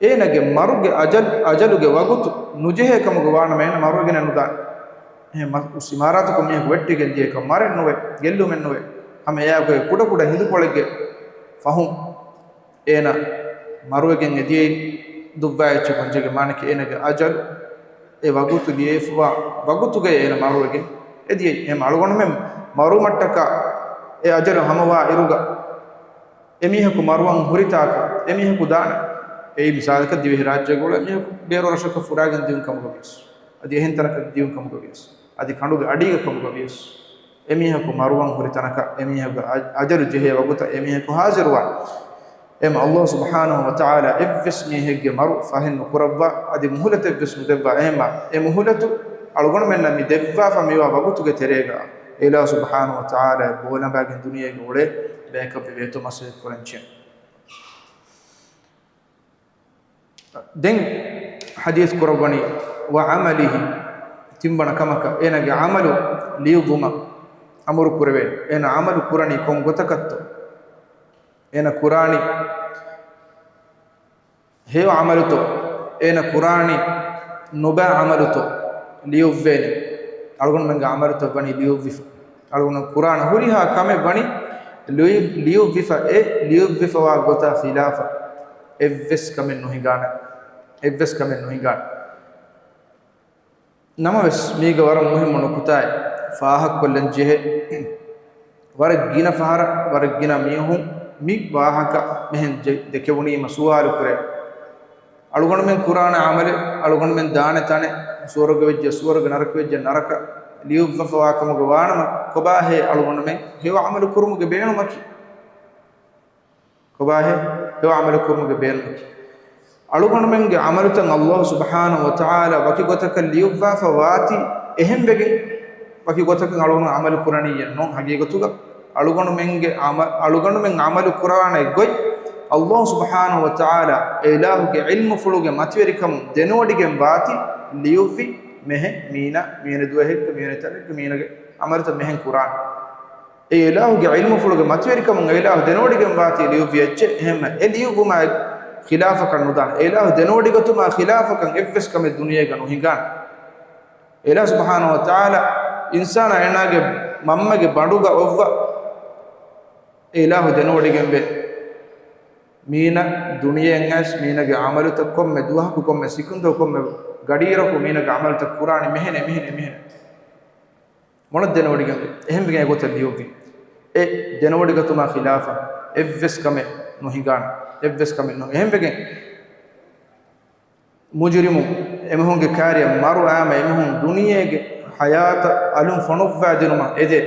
އޭނަގެ މަރުގެ އަޖަލް-، އަޖަލުގެ ވަގުތު ނުޖެހޭ ކަމުގަ ވާނަމަ އޭނަ މަރުވެގެނެއް ނުދާނެ. އެހެން މަ-، އުސް ޢިމާރާތަކުން މީހަކު ވެއްޓިގެން ދިޔަކަށް މަރެއް ނުވޭ، ގެއްލުމެއް ނުވޭ. ހަމަ އެއާގޮތް ކުޑަކުޑަ ހިނދުކޮޅެއްގެ ފަހުން އޭނަ މަރުވެގެން އެ ދިޔައީ. ދުއްވާ އެއްޗެއް ކޮންޖެހޭ މާނައަކީ އޭނަގެ އަޖަލު އެ ވަގުތު ލިޔެފަވާ ވަގުތުގައި އޭނަ މަރުވެގެން އެ ދިޔައީ. އެހެން އަޅުގަނޑުމެން މަރުވުމަށްޓަކާ އެ އަޖަލު ހަމަވާ އިރުގަ އެމީހަކު މަރުވަން ހުރިތާކަށް އެމީހަކު ދާނެ. އެއީ މިސާލަކަށް ދިވެހިރާއްޖޭގަ އުޅޭ މީހަކު ބޭރު ރަށަކަށް ފުރާގެން ދިޔުން ކަމުގަ ވިޔަސް، އަދި އެހެން ތަނަކަށް ދިޔުން ކަމުގަ ވިޔަސް، އަދި ކަނޑުގެ އަޑީގަ ކަމުގަ ވިޔަސް، އެމީހަކު މަރުވަން ހުރި ތަނަކަށް އެމީހަކުގެ އަ-، އަޖަލު ޖެހޭ ވަގުތަށް އެމީހަކު ޙާޟިރުވާނެ. އެހެން ﷲ ސުބްޙާނަހޫ ވަތަޢާލާ އެއްވެސް މީހެއްގެ މަރު ފަހެއް ނުކުރައްވާ، އަދި މުހުލަތެއްވެސް ނުދެއްވާ. އެހެންމާ އެ މުހުލަތު އަޅުގަނޑުމެންނަށް މި ދެއްވާފަ މިވާ ވަގުތުގެ ތެރޭގަ އިލާހު ސުބްޙާނަހޫ ވަތަޢާލާ ބޯލަނބާގެން ދުނިޔޭގަ އުޅޭ ބަޔަކަށް ވެވޭތޯ މަސައްކަތް ކުރަން ޖެހޭ. ދެން ޙަދީޘް ކުރައްވަނީ، "وعمله"، ތިންވަނަ ކަމަކަށް އޭނާގެ ޢަމަލު ލިޔުއްވުމަށް އަމުރު ކުރެވޭނެ. އޭނާ ޢަމަލު ކުރަނީ ކޮން ގޮތަކަށްތޯ؟ އޭނާ ކުރާނީ ހެޔޮ ޢަމަލުތޯ؟ އޭނާ ކުރާނީ ނުބައި ޢަމަލުތޯ؟ ލިޔުއްވޭނެ. އަޅުގަނޑުމެންގެ ޢަމަލުތައް ވަނީ ލިޔުއްވިފަ. އަޅުގަނޑު ކުރާނެ ހުރިހާ ކަމެއް ވަނީ ލިޔު-، ލިޔުއްވިފަ. އެ ލިޔުއްވިފަވާ ގޮތާ ޚިލާފަށް އެއްވެސް ކަމެއް ނުހިނގާނެ. އެއްވެސް ކަމެއް ނުހިނގާނެ. ނަމަވެސް، މީގަ ވަރަށް މުހިއްމު ނުކުތާއެއް ފާހަގަކޮށްލަން ޖެހޭ. ވަރަށް ގިނަ ފަހަރަށް، ވަރަށް ގިނަ މީހުން މި ވާހަކަ މިހެން ޖެ-، ދެކެވުނީމަ ސުވާލު ކުރޭ. އަޅުގަނޑުމެން ކުރާނެ ޢަމަލެއް، އަޅުގަނޑުމެން ދާނެ ތަނެއް، ސުވަރުގެ ވެއްޖެ ސުވަރުގެ، ނަރަކަ ވެއްޖެ ނަރަކަ، ލިޔުއްވަފަވާކަމުގަ ވާނަމަ، ކޮބާހޭ އަޅުގަނޑުމެން ހެޔޮ ޢަމަލު ކުރުމުގެ ބޭނުމަކީ؟ ކޮބާހޭ ހެޔޮ ޢަމަލު ކުރުމުގެ ބޭނުމަކީ؟ އަޅުގަނޑުމެންގެ ޢަމަލުތައް ﷲ ސުބްޙާނަހޫ ވަތަޢާލާ ވަކި ގޮތަކަށް ލިޔުއްވާފަ ވާތީ، އެހެންވެގެން ވަކި ގޮތަކަށް އަޅުގަނޑު ޢަމަލު ކުރަނީއެއް ނޫން. ޙަޤީޤަތުގަ އަޅުގަނޑުމެންގެ ޢަމަ-، އަޅުގަނޑުމެން ޢަމަލު ކުރާނެ ގޮތް، ﷲ ސުބްޙާނަހޫ ވަތަޢާލާ އެ އިލާހުގެ ޢިލްމުފުޅުގެ މަތިވެރިކަމުން ދެނެވޮޑިގެން ވާތީ، ލިޔުއްވި މެހެ މީނަ، މީނަ ދުވަހެއްގަ، މީނަ ތަނެއްގަ، މީނަގެ ޢަމަލުތައް މެހެން ކުރާނެ. އެ އިލާހުގެ ޢިލްމުފުޅުގެ މަތިވެރިކަމުން އެ އިލާހު ދެނެވޮޑިގެން ވާތީ ލިޔުއްވި އެއްޗެއް. އެހެންމެ އެ ލިޔުއްވުމާއި ޚިލާފަކަށް ނުދާނެ. އެ އިލާހު ދެނެވޮޑިގަތުމާ ޚިލާފަކަށް އެއްވެސް ކަމެއް ދުނިޔޭގަ ނުހިނގާނެ. އެ އިލާހު ސުބްޙާނަހޫ ވަތަޢާލާ އިންސާނާ އޭނާގެ މަންމަގެ ބަނޑުގަ އޮއްވަ އެ އިލާހު ދެނެވޮޑިގެންވޭ. މީނަ ދުނިޔެއަށް އައިސް މީނަގެ ޢަމަލުތައް ކޮންމެ ދުވަހަކު، ކޮންމެ ސިކުންތަކު، ކޮންމެ ގަޑިއިރަކު މީނަގެ ޢަމަލުތައް ކުރާނީ މެހެނެއް، މެހެނެއް، މެހެނެއް. މޮޅަށް ދެނެވޮޑިގެން އެހެންވެގެން އެގޮތަށް ލިޔުއްވި. އެ ދެނެވޮޑިގަތުމާ ޚިލާފަށް އެއްވެސް ކަމެއް ނުހިނގާނެ. އެއްވެސް ކަމެއް ނު-، އެހެންވެގެން މުޖުރިމުން އެމީހުންގެ ކާރިޔަށް މަރު އައީމަ އެމީހުން ދުނިޔޭގެ ޙަޔާތަށް އަލުން ފޮނުއްވާދިނުމަށް އެދޭ.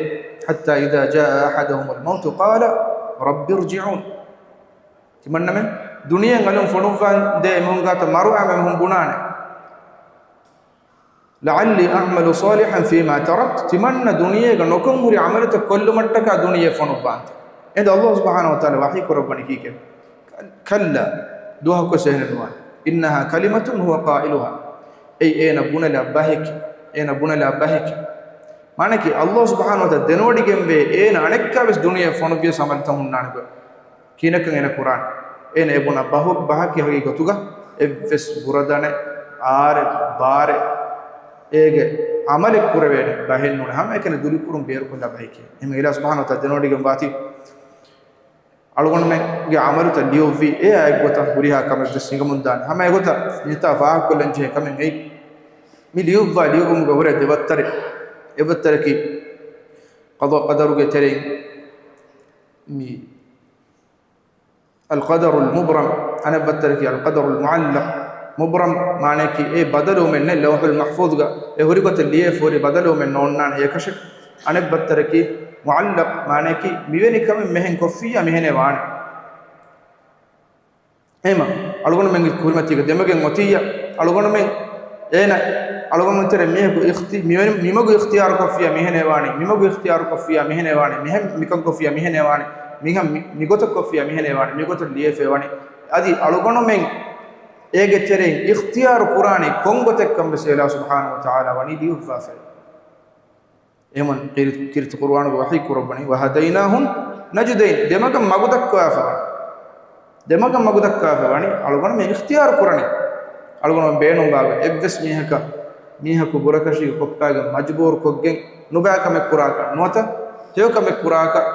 حتى إذا جاء أحدهم الموت قال رب ارجعون. ތިމަންނަމެން ދުނިޔެއިން އަލުން ފޮނުއްވާދޭ އެމީހުން ގާތަށް މަރު އައީމަ އެމީހުން ބުނާނެ، لعلي أعمل صالحا فيما تركت. ތިމަންނަ ދުނިޔޭގަ ނުކޮށް ހުރި ޢަމަލުތައް ކޮށްލުމަށްޓަކާ ދުނިޔެ ފޮނުއްވާންތަ؟ އެނދު ﷲ ސުބްޙާނަހޫ ވަތަޢާލާ ވަޙީ ކުރައްވަނީ ކީކޭ؟ كلا، ދުވަހަކުވެސް އެހެނެއް ނުވާނެ. إنها كلمة هو قائلها. އެއީ އޭނަ ބުނެލާ ބަހެކޭ. އޭނަ ބުނެލާ ބަހެކޭ. މާނައަކީ، ﷲ ސުބްޙާނަހޫ ވަތަޢާލާ ދެނެވޮޑިގެންވޭ، އޭނަ އަނެއްކާވެސް ދުނިޔެ ފޮނުއްވިޔަސް ޢަމަލުތައް ހުންނާނެ ގޮތް. ކިހިނެއްކަން އޭނަ ކުރާނެ؟ އޭނަ އެ ބުނާ ބަހު-، ބަހަކީ ހަގީގަތުގަ އެއްވެސް ބުރަދަނެއް، އާރެއް، ބާރެއް، އޭގެ ޢަމަލެއް ކުރެވޭނެ ބަހެއް ނޫނޭ. ހަމައެކަނި ދުރިކުރުން ބޭރުކޮށްލާ ބަހެކޭ. އެހެން އިލާހު ސުބްޙާނަހޫ ވަތަޢާލާ ދެނެވޮޑިގެން ވާތީ، އަޅުގަނޑުމެންގެ ޢަމަލުތައް ލިޔުއްވީ އެ އާއެއްގޮތަށް ހުރިހާ ކަމެއްވެސް ހިނގަމުން ދާނެ. ހަމަ އެގޮތަށް މިތާ ފާހަގަކޮށްލަން ޖެހޭ ކަމެއް އެއީ، މި ލިޔުއްވާ ލިޔުއްވުމުގެ ހުރެ ދެ ވައްތަރެއް. އެއް ވައްތަރަކީ ޤަޟާ ޤަދަރުގެ ތެރެއިން މި القدر المبرم، އަނެއް ވައްތަރަކީ القدر المعلق. މުބްރަމް މާނައަކީ އެ ބަދަލުވުމެއް ނެތް، ލައުޙުލް މަޙްފޫޡުގަ އެ ހުރި ގޮތެއް ލިޔެފަ ހުރި ބަދަލުވުމެއް ނޯންނާނެ އެކަށެއް. އަނެއް ވައްތަރަކީ މުޢައްލަޤް މާނައަކީ މިވެނި ކަމެއް މިހެން ކޮށްފިއްޔާ މިހެނެއް ވާނެ. އެހެންމަ އަޅުގަނޑުމެންގެ ކުރިމަތީގަ ދެމަގެން އޮތިއްޔާ، އަޅުގަނޑުމެން އޭނަ، އަޅުގަނޑުމެން ތެރޭ މީހަކު އިޚްތި-، މިވެނި-، މިމަގު އިޚްތިޔާރު ކޮށްފިއްޔާ މިހެނެއް ވާނީ، މިމަގު އިޚްތިޔާރު ކޮށްފިއްޔާ މިހެނެއް ވާނީ، މިހެން މިކަން ކޮށްފިއްޔާ މިހެނެއް ވާނީ، މިހެން މި-، މިގޮތަށް ކޮށްފިއްޔާ މިހެނެއް ވާނީ، މިގޮތަށް ލިޔެފައި ވާނީ. އަދި އަޅުގަނޑުމެން އޭގެ ތެރެއިން އިޚްތިޔާރު ކުރާނީ ކޮން ގޮތެއްކަން ވެސް އިލާހު ސުބްޙާނަހޫ ވަތަޢާލާ ވަނީ ލިޔުއްވާފައި. އެހެން ކީރި-، ކީރިތި ޤުރުއާނުގަ ވަޙީ ކުރައްވަނީ، وهديناه النجدين، ދެމަގަށް މަގުދައްކަވާފަ ވަނީ. ދެމަގަށް މަގުދައްކަވާފަ ވަނީ، އަޅުގަނޑުމެން އިޚްތިޔާރު ކުރަނީ. އަޅުގަނޑުމެން ބޭނުންވާގޮތް އެއްވެސް މީހަކަށް، މީހަކު ބުރަކަށީގަ ކޮށްފައިގެން މަޖުބޫރު ކޮށްގެން ނުބައި ކަމެއް ކުރާކަށް ނުވަތަ، ހެޔޮ ކަމެއް ކުރާކަށް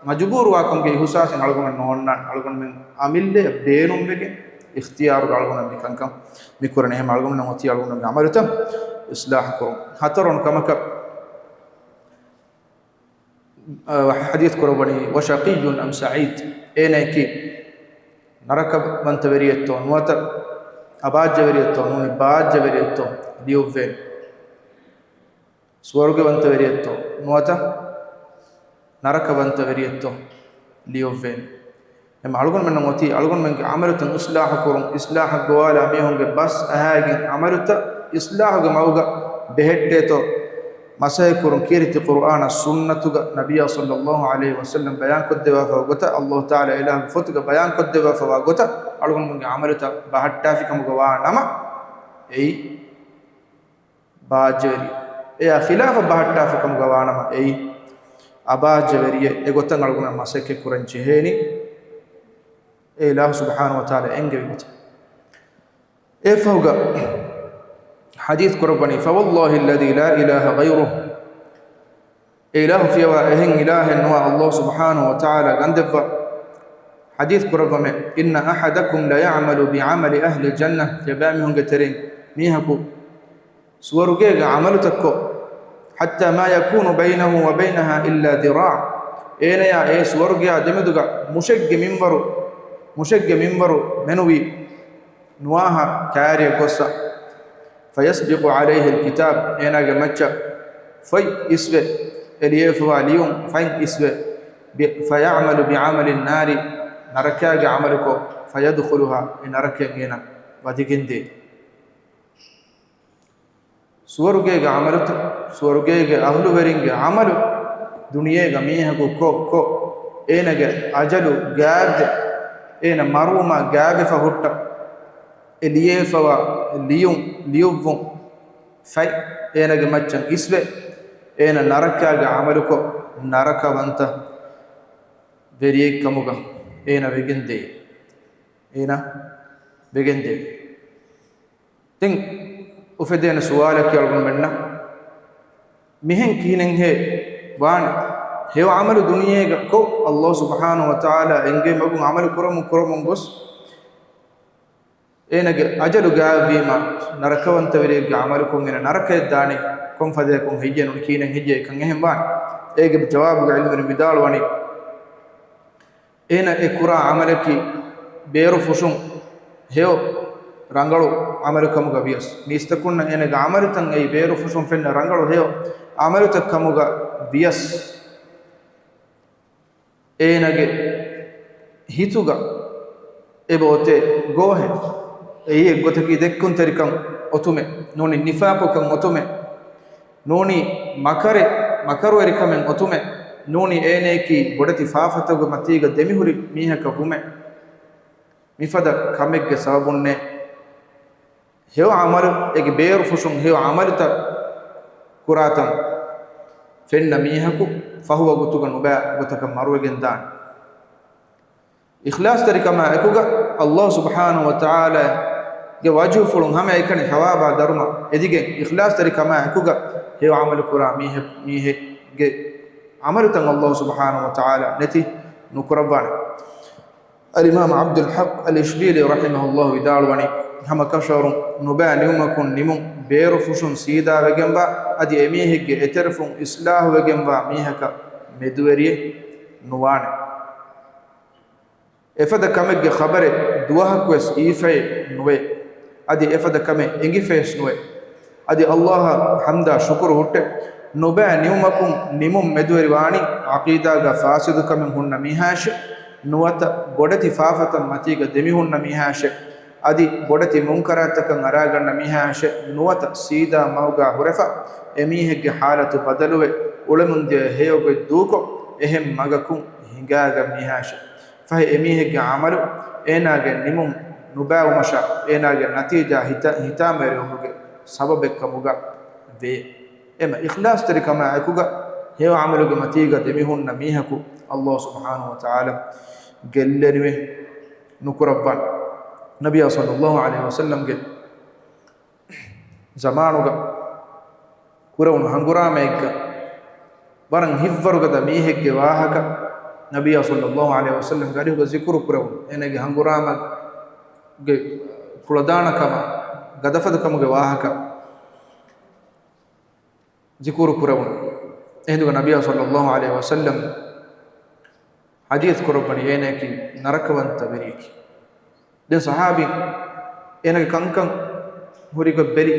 މަޖުބޫރުވާކަމުގެ އިހުސާސެއް އަޅުގަނޑަށް ނޯންނާނެ. އަޅުގަނޑުމެން އަމިއްލައަށް ބޭނުންވެގެން އިޚްތިޔާރުގަ އަޅުގަނޑުމެން މިކަންކަން މި ކުރަނީ. އެހެން އަޅުގަނޑުމެން އޮތީ އަޅުގަނޑުމެންގެ ޢަމަލުތައް އިޞްލާޙު ކުރުން. ހަތަރުވަނަ ކަމަކަށް، އަ، ޙަދީޘް ކުރައްވަނީ، وشقي أم سعيد، އޭނައަކީ ނަރަކަވަންތަވެރިއެއްތޯ ނުވަތަ އަބާއްޖަވެރިއެއްތޯ ނޫނީ ބާއްޖަވެރިއެއްތޯ ލިޔުއްވޭނެ. ސުވަރުގެވަންތަވެރިއެއްތޯ ނުވަތަ ނަރަކަވަންތަވެރިއެއްތޯ ލިޔުއްވޭނެ. އެމަ އަޅުގަނޑުމެންނަށް އޮތީ އަޅުގަނޑުމެންގެ ޢަމަލުތައް އިޞްލާޙު ކުރުން، އިޞްލާޙަށް ގޮވާލާ މީހުންގެ ބަސް އަހައިގެން ޢަމަލުތައް އިޞްލާޙުގެ މަގުގަ ބެހެއްޓޭތޯ، މަސައްކަތް ކުރުން. ކީރިތި ޤުރުއާނާ ސުންނަތުގަ ނަބިއްޔާ ޞައްލައްލާހު ޢަލައިހި ވަސައްލަމް ބަޔާންކޮށްދެއްވާފަ ގޮތަށް، ﷲ ތަޢާލާ އިލާހުގެ ފޮތުގަ ބަޔާންކޮށްދެއްވާފަވާ ގޮތަށް، އަޅުގަނޑުމެންގެ ޢަމަލުތައް ބަހައްޓާފި ކަމުގަ ވާ ނަމަ، އެއީ ބާއްޖަވެރި. އެޔާ ޚިލާފަށް ބަހައްޓާފި ކަމުގަ ވާ ނަމަ، އެއީ އަބާއްޖަވެރިއެއް. އެގޮތަށް އަޅުގަނޑަށް މަސައްކަތް ކުރަން ޖެހޭނީ، އެ އިލާހު ސުބްޙާނަހު ވަތަޢާލާ އެންގެވި ގޮތަށް. އެއަށްފަހުގަ ޙަދީޘް ކުރައްވަނީ، فوالله الذي لا إله غيره، އެ އިލާހު ފިޔަވާ އެހެން އިލާހެއް ނުވާ ﷲ ސުބްޙާނަހު ވަތަޢާލާ ގަންދެއްވާ. ޙަދީޘް ކުރައްވަމޭ، إن أحدكم ليعمل بعمل أهل الجنة، ތިޔަބައިމީހުންގެ ތެރެއިން މީހަކު ސުވަރުގޭގެ ޢަމަލުތައް ކޮށް، حتى ما يكون بينه وبينها إلا ذراع، އޭނަޔާ އެ ސުވަރުގެޔާ ދެމެދުގަ މުށެއްގެ މިންވަރު، މުށެއްގެ މިންވަރު މެނުވީ ނުވާހާ ކާރިއަށް ގޮއްސަ. فيسبق عليه الكتاب، އޭނާގެ މައްޗަށް ފޮތް އިސްވެ، އެ ލިޔެފަވާ ލިޔުން ފޮތް އިސްވެ، ބި-، فيعمل بعمل النار، ނަރަކާގެ ޢަމަލުކޮށް، فيدخلها، އެ ނަރަކައަށް އޭނާ ވަދެގެންދޭ. ސުވަރުގޭގެ ޢަމަލުތައް، ސުވަރުގޭގެ އަހުލުވެރިންގެ ޢަމަލު ދުނިޔޭގަ މީހަކު ކޮށް ކޮށް، އޭނަގެ އަޖަލު ގާތްވެ، އޭނަ މަރުވުމާ ގާތްވެފަ ހުއްޓަ، އެ ލިޔެފަވާ ލިޔުން ލިޔުއްވުން ފަތް އޭނަގެ މައްޗަށް އިސްވެ، އޭނަ ނަރަކާގެ ޢަމަލުކޮށް، ނަރަކަވަންތަ ވެރިއެއްކަމުގަ އޭނަ ވެގެންދޭ. އޭނަ ވެގެންދޭ. ދެން އުފެދޭނެ ސުވާލަކީ އަޅުގަނޑުމެންނަށް، މިހެން ކިހިނެއްހޭ ވާނެ؟ ހެޔޮ ޢަމަލު ދުނިޔޭގަ ކޮށް، ﷲ ސުބްޙާނަހު ވަތަޢާލާ އެންގެވި މަގުން ޢަމަލު ކުރަމުން ކުރަމުން ގޮސް، އޭނަގެ އަޖަލު ގާތްވީމަ، ނަރަކަވަންތަވެރިއެއްގެ ޢަމަލުކޮށް އޭނަ ނަރަކައަށް ދާނީ ކޮން ފަދަޔަކުން ހެއްޔޭ؟ ނޫނީ ކިހިނެއް ހެއްޔޭ؟ އެކަން އެހެން ވާނެ. އޭގެ ޖަވާބުގަ ޢިލްމުވެރިން ވިދާޅުވަނީ، އޭނަ އެ ކުރާ ޢަމަލަކީ ބޭރުފުށުން ހެޔޮ ރަނގަޅު ޢަމަލު ކަމުގަ ވިޔަސް، މީސްތަކުންނަށް އޭނަގެ ޢަމަލުތައް އެއީ ބޭރުފުށުން ފެންނަ ރަނގަޅު ހެޔޮ ޢަމަލުތައް ކަމުގަ ވިޔަސް، އޭނަގެ ހިތުގަ އެބަ އޮތޭ ގޯހެއް. އެއީ އެއްގޮތަކީ ދެއްކުންތެރިކަން އޮތުމެއް، ނޫނީ ނިފާޤުކަން އޮތުމެއް، ނޫނީ މަކަރެއް، މަކަރުވެރިކަމެއް އޮތުމެއް، ނޫނީ އޭނަޔަކީ ބޮޑެތި ފާފަތަކުގެ މަތީގަ ދެމިހުރި މީހަކަށް ވުމެއް. މިފަދަ ކަމެއްގެ ސަބަބުންނޭ ހެޔޮ ޢަމަލު، އޭގެ ބޭރުފުށުން ހެޔޮ ޢަމަލުތައް ކުރާތަން ފެންނަ މީހަކު ފަހު ވަގުތުގަ ނުބައި ގޮތަކަށް މަރުވެގެން ދާނެ. އިޚްލާޞްތެރިކަމާ އެކުގަ ﷲ ސުބްޙާނަހު ވަތަޢާލާގެ ވަޖްހުފުޅުން ހަމައެކަނި ޘަވާބާ ދަރުމަ އެދިގެން، އިޚްލާޞްތެރިކަމާ އެކުގަ ހެޔޮ ޢަމަލު ކުރާ މީހެއް، މީހެއްގެ ޢަމަލުތައް ﷲ ސުބްޙާނަހު ވަތަޢާލާ ނެތި ނުކުރައްވާނެ. އަލްއިމާމް ޢަބްދުލް ޙައްޤް އަލް އިޝްބީލީ ރަޙިމަހުﷲ ވިދާޅުވަނީ، ހަމަ ކަށަވަރުން ނުބައި ނިމުމަކުން ނިމުން ބޭރުފުށުން ސީދާވެގެންވާ، އަދި އެމީހެއްގެ އެތެރެފުން އިޞްލާޙުވެގެންވާ މީހަކަށް މެދުވެރިއެއް ނުވާނެ. އެފަދަ ކަމެއްގެ ޚަބަރެއް ދުވަހަކުވެސް އީފައެއް ނުވޭ. އަދި އެފަދަ ކަމެއް އެނގިފަޔެސް ނުވޭ. އަދި ﷲ އަށް ޙަމްދާ ޝުކުރު ހުއްޓޭ، ނުބައި ނިމުމަކުން ނިމުން މެދުވެރިވާނީ ޢަޤީދާގަ ފާސިދުކަމެއް ހުންނަ މީހާއަށެއް ނުވަތަ ބޮޑެތި ފާފަތައް މަތީގަ ދެމިހުންނަ މީހާއަށެއް، އަދި ބޮޑެތި މުންކަރާތްތަކަށް އަރާގަންނަ މީހާއަށެއް ނުވަތަ ސީދާ މަގުގަ ހުރެފަ، އެމީހެއްގެ ޙާލަތު ބަދަލުވެ، އުޅެމުންދިޔަ ހެޔޮ ގޮތް ދޫކޮށް، އެހެން މަގަކުން ހިނގާގަން މީހާއަށެއް. ފަހެ އެމީހެއްގެ ޢަމަލު އޭނާގެ ނިމުން ނުބައިވުމަށާ، އޭނާގެ ނަތީޖާ ހިތަ-، ހިތާމަވެރިވުމުގެ ސަބަބެއްކަމުގަ ވޭ. އެމަ އިޚްލާޞްތެރިކަމާ އެކުގަ ހެޔޮ ޢަމަލުގެ މަތީގަ ދެމިހުންނަ މީހަކު ﷲ ސުބްޙާނަހު ވަތަޢާލާ ގެއްލެނިވެ ނުކުރައްވާނެ. ނަބިއްޔާ ޞައްލައްލާހު ޢަލައިހި ވަސައްލަމްގެ ޒަމާނުގަ ކުރެވުނު ހަނގުރާމައެއްގަ ވަރަށް ހިތްވަރުގަދަ މީހެއްގެ ވާހަކަ ނަބިއްޔާ ޞައްލައްލާހު ޢަލައިހި ވަސައްލަމްގެ އަރިހުގަ ޒިކުރު ކުރެވުނު، އޭނަގެ ހަނގުރާމަގެ ކުޅަދާނަކަމާ ގަދަފަދަކަމުގެ ވާހަކަ ޒިކުރު ކުރެވުނު. އެހިނދުގަ ނަބިއްޔާ ޞައްލައްލާހު ޢަލައިހި ވަސައްލަމް ޙަދީޘް ކުރައްވަނީ އޭނައަކީ ނަރަކަވަންތަ ވެރިއެކޭ. ދެން ޞަޙާބީން އޭނަގެ ކަންކަން ހުރިގޮތް ބެލި،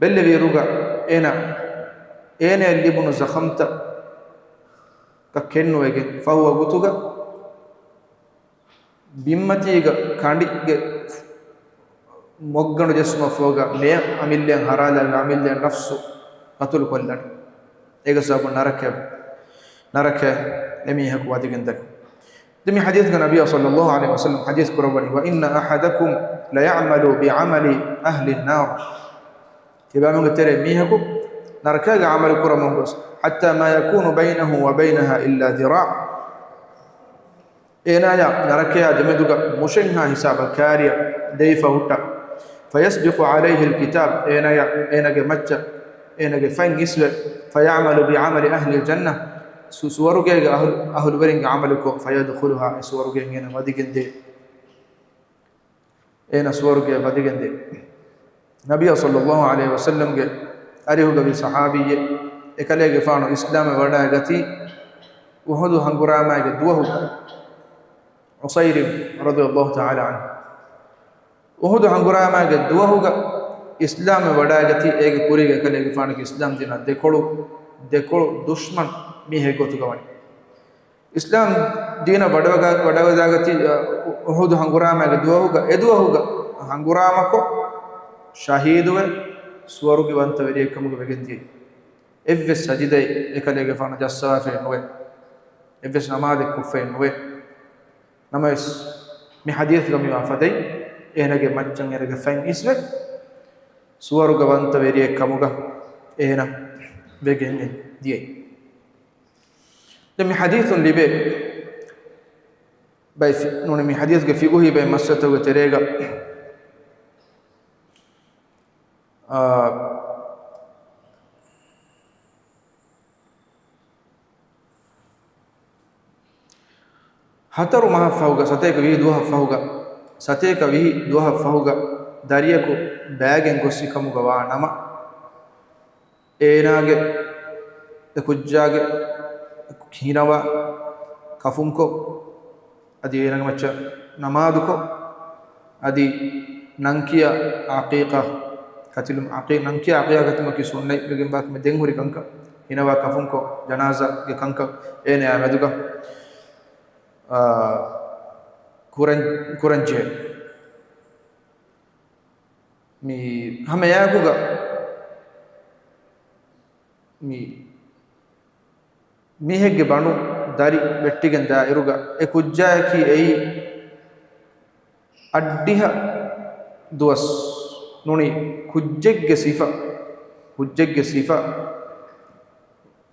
ބެއްލެވިއިރުގަ އޭނަ، އޭނައަށް ލިބުނު ޒަޚަމްތައް ކެންނުވެގެން ފަހު ވަގުތުގަ ބިންމަތީގަ ކަނޑިގެ މޮށްގަނޑު ޖެއްސުމަށްފަހުގަ މެޔަށް އަމިއްލައަށް ހަރާލާގެ އަމިއްލައަށް ނަފްސު ޤަތުލު ކޮށްލަނީ. އޭގެ ސަބަބުން ނަރަކަ، ނަރަކަ އެމީހަކު ވަދެގެންދަނީ. ދެން މި ޙަދީޘްގަ ނަބިއްޔާ ޞައްލައްލާހު ޢަލައިހި ވަސައްލަމް ޙަދީޘް ކުރައްވަނީ، "وإن أحدكم ليعمل بعمل أهل النار." ތިބާމެންގެ ތެރޭ މީހަކު ނަރަކައިގެ ޢަމަލު ކުރަމުން ގޮސް، "حتى ما يكون بينه وبينها إلا ذراع." އޭނާޔާ ނަރަކަޔާ ދެމެދުގަ މުށެންހާ ހިސާބަށް ކާރިއަށް ދެވިފަ ހުއްޓާ. "فيسبق عليه الكتاب." އޭނާޔާ، އޭނާގެ މައްޗަށް އޭނާގެ ފަތް އިސްވެ، "فيعمل بعمل أهل الجنة." ސު-، ސުވަރުގޭގެ އަހުލު-، އަހުލުވެރިންގެ ޢަމަލުކޮށް، "فيدخلها." އެ ސުވަރުގެއިން އޭނާ ވަދެގެން ދޭ. އޭނާ ސުވަރުގެއަށް ވަދެގެން ދޭ. ނަބިއްޔާ ޞައްލައްލާހު ޢަލައިހި ވަސައްލަމްގެ އަރިހުގަ ވި ޞަޙާބީއެއް އެކަލޭގެފާނު އިސްލާމްވެ ވަޑައިގަތީ އުޙުދު ހަނގުރާމައިގެ ދުވަހުގަ. ޢުޞައިރިމް ރަޟިޔައްލާހު ތަޢާލާ ޢަންހު. އުޙުދު ހަނގުރާމައިގެ ދުވަހުގަ އިސްލާމްވެ ވަޑައިގަތީ އޭގެ ކުރީގަ އެކަލޭގެފާނަކީ އިސްލާމް ދީނާ ދެކޮޅު، ދެކޮޅު ދުޝްމަން މީހެއް ގޮތުގަ ވަނީ. އިސްލާމް ދީނަށް ވަޑަވަގަ-، ވަޑަވެދާގަތީ، އަ، އު-، އުޙުދު ހަނގުރާމައިގެ ދުވަހުގަ، އެ ދުވަހުގަ ހަނގުރާމަކޮށް ޝަހީދުވެ ސުވަރުގެވަންތަވެރިއެއްކަމުގަ ވެގެންދިޔަ. އެއްވެސް ސަޖިދައެއް އެކަލޭގެފާނު ޖައްސަވާފައެއް ނުވޭ. އެއްވެސް ނަމާދެއް ކޮށްފައެއް ނުވޭ. ނަމަވެސް، މި ޙަދީޘްގަ މިވާ ފަދައިން، އޭނާގެ މައްޗަށް އޭނާގެ ފަތް އިސްވެ، ސުވަރުގަވަންތަވެރިއެއް ކަމުގަ އޭނާ ވެގެން ދިޔައީ. ދެން މި ޙަދީޘުން ލިބޭ ބައި ފި-، ނޫނީ މި ޙަދީޘްގެ ފިޤުހީ ބައެއް މައްސަލަތަކުގެ ތެރޭގަ، އާ، ހަތަރު މަހަށް ފަހުގަ، ސަތޭކަ ވިހި ދުވަހަށް ފަހުގަ، ސަތޭކަ ވިހި ދުވަހަށް ފަހުގަ ދަރިޔަކު ބައިގެން ގޮއްސި ކަމުގަ ވާ ނަމަ، އޭނާގެ އެ ކުއްޖާގެ ހިނަވާ ކަފުންކޮށް، އަދި އޭނާގެ މައްޗަށް ނަމާދުކޮށް، އަދި ނަންކިޔާ ޢަޤީޤާ ކަތިލުމަށް، ޢަޤީ-، ނަންކިޔާ ޢަޤީޤާ ކަތިލުމަކީ ސުންނަތް ވެގެންވާ ކަމެއް، ދެން ހުރި ކަންކަން، ހިނަވާ ކަފުންކޮށް، ޖަނާޒާގެ ކަންކަން އޭނާ މެދުގަ، އާ، ކުރަން-، ކުރަންޖެހޭ. މި ހަމައެއާއެކުގަ މި މީހެއްގެ ބަނޑު ދަރި ވެއްޓިގެން ދާއިރުގަ އެ ކުއްޖާއަކީ އެއީ އައްޑިހަ ދުވަސް ނޫނީ ކުއްޖެއްގެ ސިފަ، ކުއްޖެއްގެ ސިފަ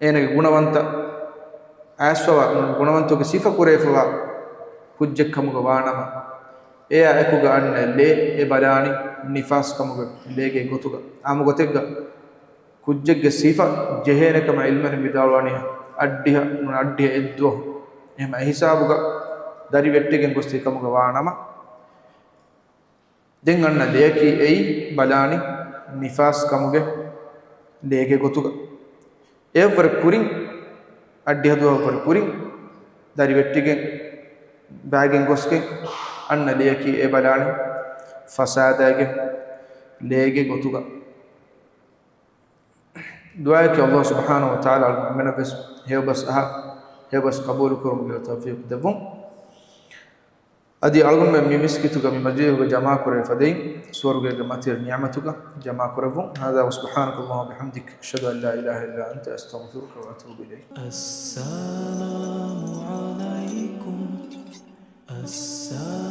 އޭނަގެ ގުނަވަންތަ އައިސްފަވާ، ގުނަވަންތަކުގެ ސިފަ ކުރެވިފަވާ ކުއްޖެއްކަމުގަ ވާނަމަ، އެއާ އެކުގަ އަންނަ ލޭ އެ ބަލާނީ ނިފާސް ކަމުގެ ލޭގެ ގޮތުގަ. އާއްމު ގޮތެއްގަ ކުއްޖެއްގެ ސިފަ ޖެހޭނެ ކަމަށް ޢިލްމުވެރިން ވިދާޅުވާނީ އައްޑިހަ، ނޫން އައްޑިހަ އެއްދުވަހު. އެހެމަ އެ ހިސާބުގަ ދަރި ވެއްޓިގެން ގޮސް ތި ކަމުގަ ވާނަމަ، ދެން އަންނަ ލެޔަކީ އެއީ ބަލާނީ ނިފާސް ކަމުގެ ލޭގެ ގޮތުގަ. އެއަށްވުރެ ކުރިން، އައްޑިހަ ދުވަހަށްވުރެ ކުރިން، ދަރި ވެއްޓިގެން، ބައިގެން ގޮސްގެން އަންނަ ލެޔަކީ އެ ބަލާނީ ފަސާދައިގެ ލޭގެ ގޮތުގަ. ދުޢާއަކީ ﷲ ސުބްޙާނަހޫ ވަތަޢާލާ އަޅުގަނޑުމެންނަށްވެސް ހެޔޮބަސް އަހާ، ހެޔޮބަސް ޤަބޫލުކުރުމުގެ ތައުފީޤު ދެއްވުން. އަދި އަޅުގަނޑުމެން މި މިސްކިތުގަ މި މަޖިލީހުގަ ޖަމާކުރެވި ފަދައިން، ސުވަރުގޭގެ މަތިވެރި ނިޢުމަތުގަ ޖަމާކުރެއްވުން. هذا وسبحانك اللهم وبحمدك، أشهد أن لا إله إلا أنت، أستغفرك وأتوب إليك. السلام عليكم. السلام